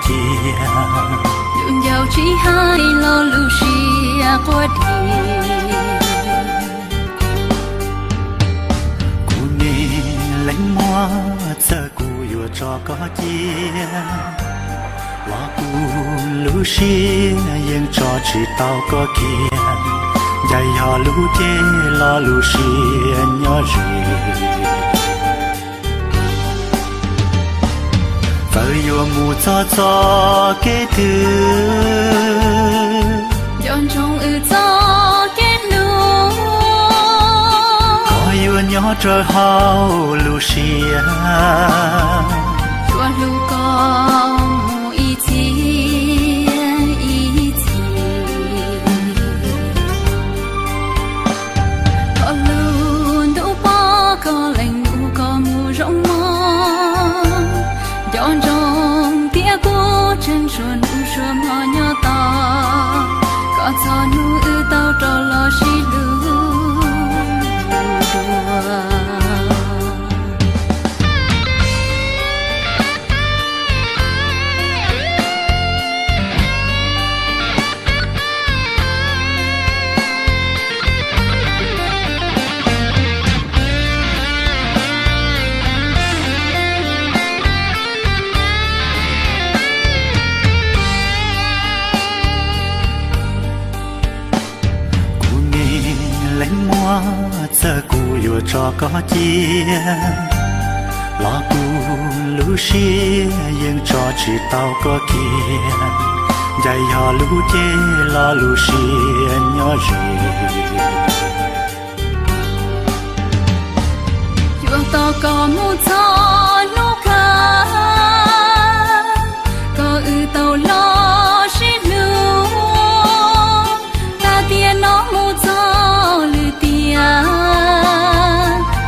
cia. Lub ncauj tsis hais los lub siab quaj diam. Kuv niam leej muam, txawm kuv yuav tso koj cia, los kuv lub siab yeej tso tsis tau koj kiag. Ncaim yog lub cev los lub siab nyob ze. Txawm yuav mus txog txoj kev twg, nco ntsoov wb txoj kev hlub. Koj yuav nyob raws hauv lub siab, yuav hlub koj mus ib txhis ib txhis. Thov lub ntuj pov koj leej nus koj mus zoo mog. Nco ntsoov tias kuv tseem suav nus suav hmo nyob tos koj txog hnub wb tau rov los sib hlub dua. Kuv niam leej muam, txawm kuv yuav tso koj cia, los kuv lub siab yeej tso tsis tau koj kiag. Ncaim yog lub cev los lub siab nyob ze. Yuav tos koj mus txog hnub kawg, kom wb tau los sib hlub. Tag tiam no mus txog lwm tiam,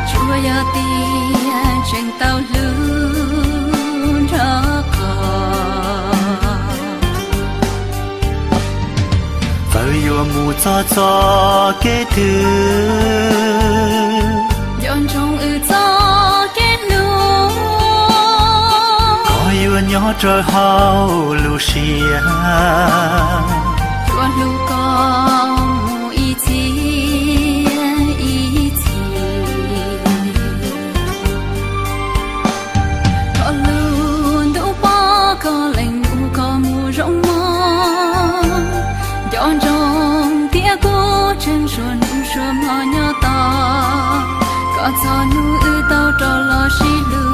tsuas yog tias tseem tau hlub nrog koj. Txawm yuav mus txog txoj kev twg, nco ntsoov wb txoj kev hlub. Koj yuav nyob raws hauv lub siab, yuav hlub koj mus ib txhis ib txhis. Thov lub ntuj pov koj leej nus koj mus zoo mog. Nco ntsoov tias kuv tseem suav nus suav hmo nyob tos koj txog hnub wb tau rov los sib hlub.